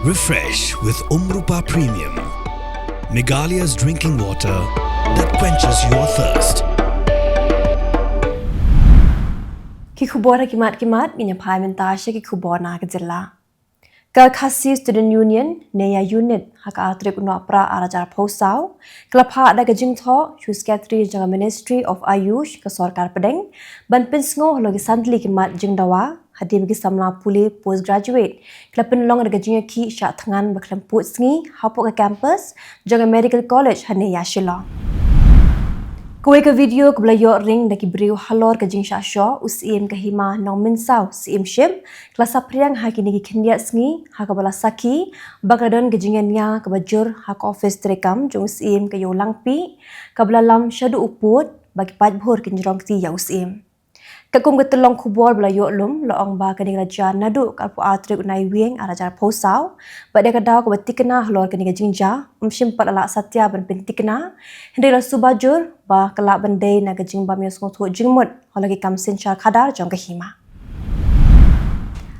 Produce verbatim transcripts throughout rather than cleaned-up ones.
Refresh with Umrupa Premium, Meghalaya's drinking water that quenches your thirst. Ki khubor ha ki mat ki mat, ngin ïa phai mynta sha ki khubor na ka jylla. Ka Khasi Student Union, Neya Unit, ha ka ar tarik u Nohprah ar hajar arphew saw, ka la phah da ka jingthoh sha u Secretary jong ka Ministry of Ayush ka sorkar pdeng ban pynsngew halor ki san tylli ki mat jingdawa hadien ba ki samla pule postgraduate ki la pynlong da ka jingïakhih shah thngan ba khlem pud sngi hapoh ka campus jong ka Medical College ha Neya Shillong. Kawei ka video kaba la ïoh ring da ki briew halor ka jingshah shoh u Syiem ka Hima Nongmynsaw, Syiem Ship, ka la saphriang ha kine ki khyndiat sngi ha kaba la sakhi ba ka la don ka jingïania kaba jur ha ka office treikam jong u Syiem ka Ïew Langpih, kaba la lam shaduh u pud ba ki paidbah ki jrong kti ïa u Syiem. Katkum ka tyllong khubor ba la ïoh lum, la ong ba kane ka la jia naduh ka arphew ar tarik u Naiwieng ar hajar arphew saw, bad ïa ka daw kaba tikna halor kane ka jingjia ym shym pat la lah satia ban pyntikna, hynrei la suba jur ba ka lah ban dei na ka jingbym ïasngewthuh jingmut halor ki kam synshar khadar jong ka hima.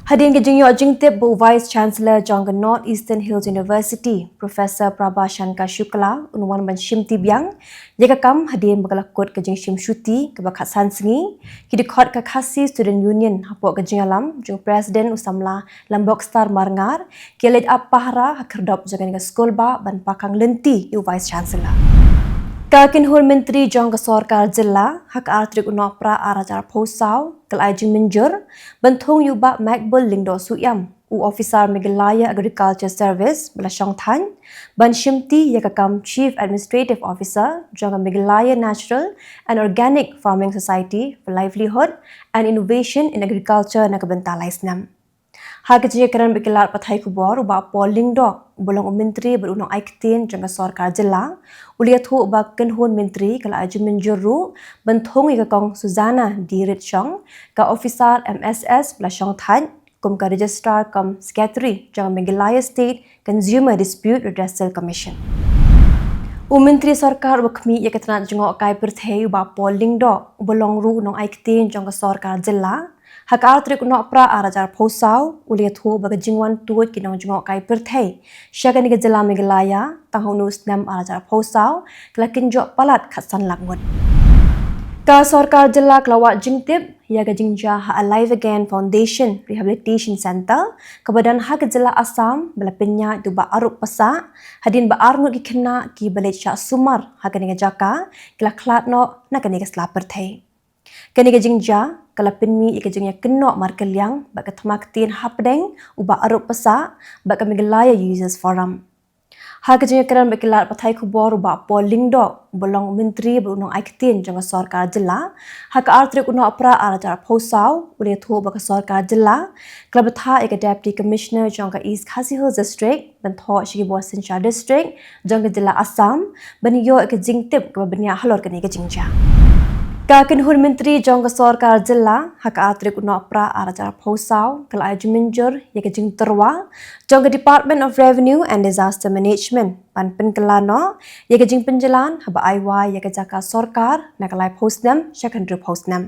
Hadien ka jingïoh jingtip ba u Vice Chancellor jong ka North Eastern Hills University, Professor Prabha Shankar Shukla, un wan ban shimti biang ïa ka kam hadien ba ka la kut ka jingshim shuti kaba khatsan sngi, ki dkhot ka Khasi Student Union hapoh ka jingïalam jong u President u samla Lambokstar Marngar, ki leit ap pahara ha khyrdop jong kane ka skulbah ban pakang lynti ïa u Vice Chancellor. Ka kynhun myntri jong ka sorkar jylla, ha ka ar tarik u Nohprah ar hajar arphew saw, ka la ai jingmynjur ban thung ïa u Bah Macbull Lyngdoh Suhiam, u Officer Meghalaya Agriculture Service ba la shong thaiñ, ban shimti ïa ka kam Chief Administrative Officer jong ka Meghalaya Natural and Organic Farming Society for Livelihood and Innovation in Agriculture na ka bynta lai snem. Ha ka jingïakren bad ki lad pathai khubor, u Bah Paul Lyngdoh, uba long u myntri bad u nongai ktien jong ka sorkar jylla, u la ïathuh ba ka kynhun myntri ka la ai jingmynjur ruh ban thung ïa ka Kong Susanna D Ritshong, ka Officer M S S ba la shong thaiñ, kum ka Registrar cum Secretary jong ka Meghalaya State Consumer Dispute Redressal Commission. U myntri sorkar uba khmih ïa ka tnat jngohkai pyrthei, u Bah Paul Lyngdoh, uba long ruh u nongai ktien jong ka sorkar jylla, ha ka ar tarik u Nohprah ar hajar arphew saw, u la ïathuh ba ka jingwan tuid ki nongjngohkai pyrthei sha kane ka jylla Meghalaya tang ha une u snem ar hajar arphew saw, ka la kynjoh palat khatsan lak ngut. Ka sorkar jylla ka la wad jingtip ïa ka jingjia ha Alive Again Foundation Rehabilitation Centre, kaba don ha ka jylla Assam, ba la pynïaid da u Bah Arup Passah, hadien ba ar ngut ki khynnah kiba leit shah sumar ha kane ka jaka ki la khlad noh na kane ka sla pyrthei. Kane ka jingjia ka la pynmih ïa ka jingïakynnoh markylliang bad ka thma ktien hapdeng u Bah Arup Passah bad ka Meghalaya Users Forum. Ha ka jingïakren bad ki lad pathai khubor, u Bah Paul Lyngdoh, uba long u myntri bad u nongai ktien jong ka sorkar jylla, ha ka ar tarik u Nohprah ar hajar arphew saw, u la ïathuh ba ka sorkar jylla ka la bthah ïa ka Deputy Commissioner jong ka East Khasi Hills District ban thoh sha ki bor synshar district jong ka jylla Assam ban ïoh ïa ka jingtip kaba bniah halor kane ka jingjia. Ka kynhun myntri jong ka sorkar jylla, ha ka ar tarik u Nohprah ar hajar arphew saw, ka la ai jingmynjur ïa ka jingtyrwa jong ka Department of Revenue and Disaster Management ban pynkylla noh ïa ka jingpynjlan haba ai wai ïa ka jaka sorkar na ka laiphew snem sha ka hynriewphew snem.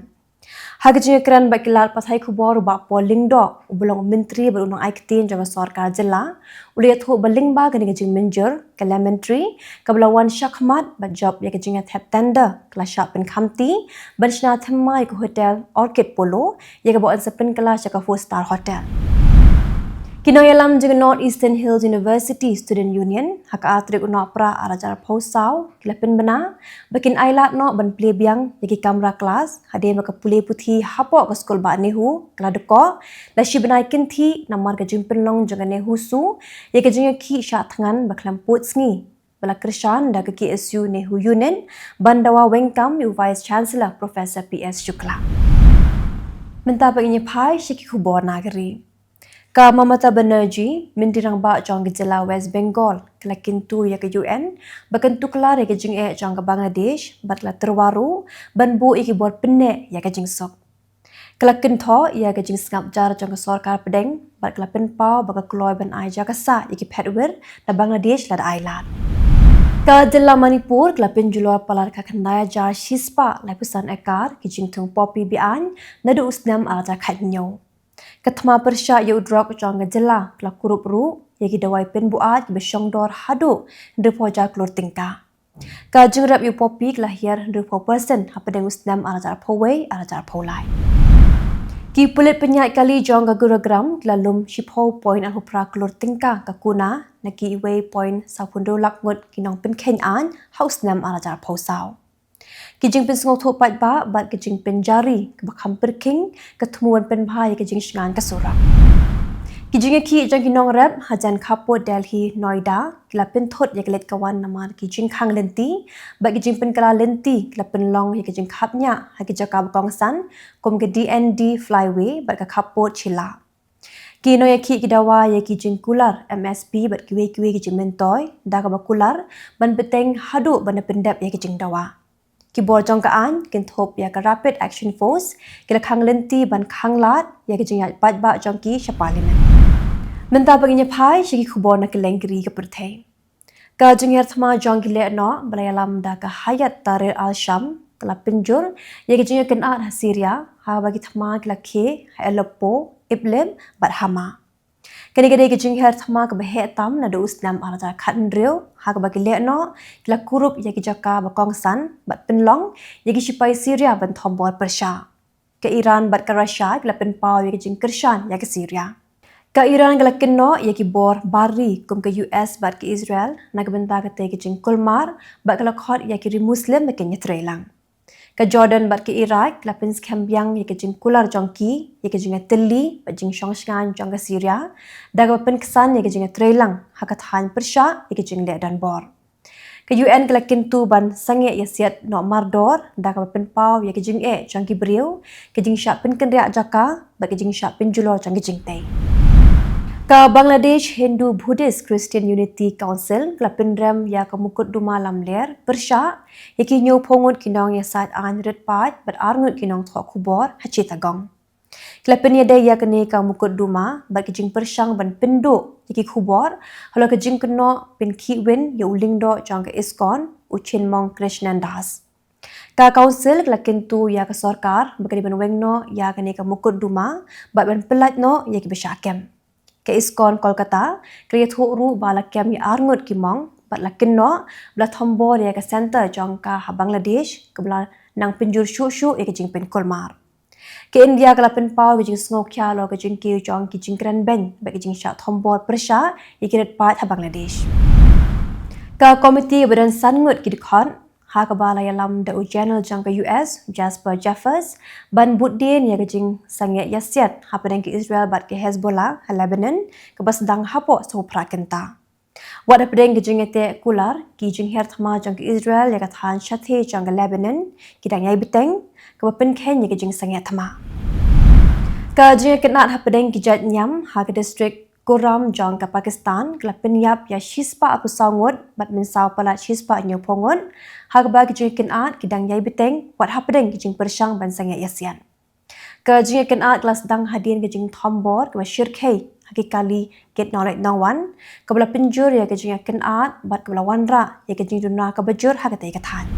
Ha ka jingïakren bad ki lad pathai khubor, u Bah Paul Lyngdoh, uba long u myntri bad u nongai ktien jong ka sorkar jylla, u la ïathuh ba lyngba kane ka jingmynjur, ka Lemon Tree kaba la wan shakhmat ban jop ïa ka jingïatep tender ka la shah pynkhamti ban shna thymmai ïa ka hotel Orchid Polo, ïa kaba yn sa pynkylla sha ka four star hotel. Ki nongïalam jong ka North Eastern Hills University Student Union, ha ka ar tarik u Nohprah ar hajar arphew saw, ki la pynbna ba kin ailad noh ban plie biang ïa ki kamra klas hadien ba ka pule puthi hapoh ka skulbah NEHU ka la dkoh la shi bnai kynthih namar ka jingpynlong jong ka NEHUSU ïa ka jingïakhih shah thngan ba khlem pud sngi, ba la kyrshan da ka K S U NEHU Unit ban dawa weng kam ïa u Vice Chancellor Professor P S Shukla. Mynta pat ngin ïa phai sha ki khubor na ka ri. Ka Mamata Banerjee, Myntri Rangbah jong ka jylla West Bengal, ka la kyntu ïa ka U N ba kan tuklar ïa ka jingeh jong ka Bangladesh bad ka la tyrwa ruh ban buh ïa ki bor pynneh ïa ka jingsuk. Ka la kynthoh ïa ka jingsngap jar jong ka sorkar pdeng bad ka la pynpaw ba ka kloi ban ai jaka sah ïa ki phetwir na Bangladesh lada ailad. Ka jylla Manipur ka la pynjulor palat ka khyndai hajar shispah laiphew san ekar ki jingthung poppy be-aiñ naduh u snem ar hajar khathynñiew. Ka thma pyrshah ïa u drok jong ka jylla ka la kurup ruh ïa ki dawai pynbuaid kiba shongdor haduh hynriewphew hajar klur tyngka. Ka jingrep ïa u poppy ka la hiar hynriewphew percent hapdeng u snem ar hajar arphew wei ar hajar arphew lai. Ki pulit pynïaid kali jong ka Gurugram ki la lum shiphew point arphew phra klur tyngka ka kuna na ki wei point sawphew hynriew lak ngut ki nongpynkheiñ aiñ ha u snem ar hajar arphew saw. Ki jingpynsngewthuh paidbah bad ki jingpynjari kaba kham pyrkhing ka thmu ban pynbha ïa ki jingshngaiñ ka surok. Ki jingïakhih jong ki nongrep hajan khappud Delhi, Noida ki la pynthut ïa ka leit ka wan namar ki jingkhang lynti bad ki jingpynkylla lynti ki la pynlong ïa ki jingkhapngiah ha ki jaka ba kongsan kum ka D N D Flyway bad ka khappud Shilla. Ki nongïakhih ki dawa ïa ki jingkular M S P bad kiwei kiwei ki jingmyntoi da kaba kular ban bteng haduh ban da pyndep ïa ki jingdawa. Ki bor jong ka aiñ kynthup ïa ka Rapid Action Force ki la khang lynti ban khanglad ïa ki jingïaid paidbah jong ki sha Parliament. Mynta ba ngin ïa phai sha ki khubor na kylleng ki ri ka pyrthei. Ka jingher thma jong ki lehnoh ba la ïalam da ka Hayat Tahrir al-Sham ka la pynjur ïa ki jingïakynad ha Syria ha kaba ki thma ki la khie ha Aleppo, Idlib bad Hama. Kane ka dei ka jingher thma kaba heh tam naduh u snem ar hajar khathynriew ha kaba ki lehnoh ki la kurup ïa ki jaka ba kongsan bad pynlong ïa ki shipai Syria ban thombor pyrshah. Ka Iran bad ka Russia ki la pynpaw ïa ki jingkyrshan ïa ka Syria. Ka Iran ka la kynnoh ïa ki bor bari kum ka U S bad ka Israel na ka bynta katei ka jingkulmar bad ka la khot ïa ki ri Muslim ba kin ïatreilang. Ka Jordan bad ka Iraq ki la pynskhem biang ïa ka jingkular jong ki ïa ka jingïatylli bad jingshongshngaiñ jong ka Syria da kaba pynksan ïa ka jingïatreilang ha ka thaiñ pyrshah ïa ka jingleh donbor. Ka U N ka la kyntu ban sangeh ïasiat noh mardor da kaba pynpaw ïa ka jingeh jong ki briew, ka jingshah pynkynriah jaka bad ka jingshah pynjulor jong ki jingtei. Ka Bangladesh Hindu Buddhist Christian Unity Council ka la pynrem ïa ka Mukotduma lamler pyrshah ïa ki hynñiewphew ngut ki nongïasaid aiñ rit paid bad ar ngut ki nongthoh khubor ha Chittagong. Ki la pynïadei ïa kane ka Mukotduma bad ki jingpyrshang ban pynduh ïa ki khubor halor ka jingkynnoh pynkhih win ïa u lyngdoh jong ka ISKCON, u Chinmong Krishnan Das. Ka Council ka la kyntu ïa ka sorkar ba ka dei ban weng noh ïa kane ka Mukotduma bad ban pyllait noh ïa kiba shah kem. Ka ISKCON Kolkata ka la ïathuh ruh ba la kem ïa ar ngut ki monk bad la kynnoh ba la thombor ïa ka center jong ka ha Bangladesh kaba la nang pynjur shuh shuh ïa ka jingpynkulmar. Ka India ka la pynpaw ka jingsngewkhia halor ka jingkiew jong ki jingkren beiñ bad ka jingshah thombor pyrshah ïa ki rit paid ha Bangladesh. Ka komiti ba don san ngut ki dkhot ha kaba la ïalam da u General jong ka U S, Jasper Jeffers, ban buddien ïa ka jingsangeh ïasiat hapdeng ka Israel bad ka Hezbollah ha Lebanon kaba sdang hapoh sawphew phra kynta. Wat hapdeng ka jingïateh kular, ki jingher thma jong ka Israel ïa ka thaiñ shathie jong ka Lebanon ki dang ïai bteng kaba pynkheiñ ïa ka jingsangeh thma. Ka jingïakynad hapdeng ki jait niam ha ka distrik Kuram jong ka Pakistan ka la pynïap ïa shispah arphew saw ngut bad mynsaw palat shispah hynñiewphew ngut ha kaba ki jingïakynad ki dang ïai bteng wat hapdeng ki jingpyrshang ban sangeh ïasiat. Ka jingïakynad ka la sdang hadien ka jingthombor kaba shyrkhei ha ki kali Get Knowledge Nongwan kaba la pynjur ïa ka jingïakynad bad kaba la wanrah ïa ka jingduna kaba jur ha katei ka thaiñ.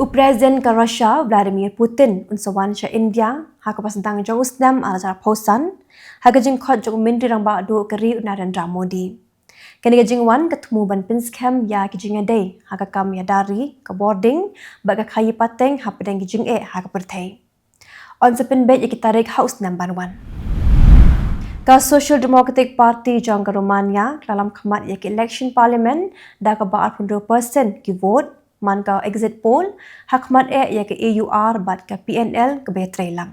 U President ka Russia Vladimir Putin un sa wan sha India ha kaba sdang jong u snem ar hajar arphew san ha ka jingkhot jong u Myntri Rangbah Duh ka ri u Narendra Modi. Kane ka jingwan ka thmu ban pynskhem ïa ki jingïadei ha ka kam ïada ri, ka bording bad ka khaïi pateng hapdeng ki jingeh ha ka pyrthei. Un sa pynbeit ïa ki tarik ha u snem ban wan. Ka Social Democratic Party jong ka Romania ka la lam khmat ïa ka election parliament da kaba arphew hynriew percent ki vote man ka exit poll ha khmat eh ïa ka E U R bad ka P N L kaba ïatreilang.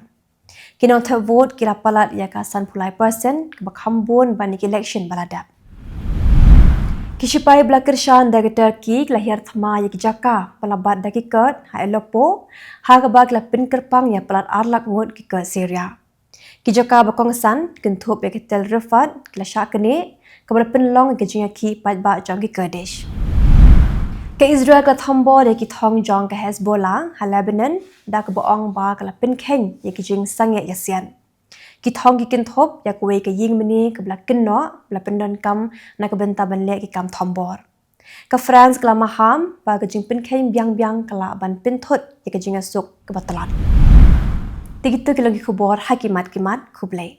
Ki nongthep vote ki la palat ïa ka sanphew lai percent kaba kham bun ban ïa ka election ba la dep. Ki shipai ba la kyrshan da ka Turkey ki la hiar thma ïa ki jaka ba la bat da ki Kurd ha Aleppo ha kaba ki la pynkyrpang ïa palat ar lak ngut ki Kurd Syria. Ki jaka ba kongsan kynthup ïa ka Tel Rifat ki la shah kynieh kaba la pynlong ïa ka jingïakhih paidbah jong ki Kurdish. Ka Israel ka la thombor ïa ki thong jong ka Hezbollah ha Lebanon da kaba ong ba ka la pynkheiñ ïa ki jingsangeh ïasiat. Ki thong ki kynthup ïa kawei ka ïing mane kaba la kynnoh ba la pyndonkam na ka bynta ban leh ki kam thombor. Ka France ka la maham ba ka jingpynkheiñ biang biang ka lah ban pynthut ïa ka jingïasuk kaba tlot. Te kito ki long ki khubor ha ki mat ki mat. Khublei.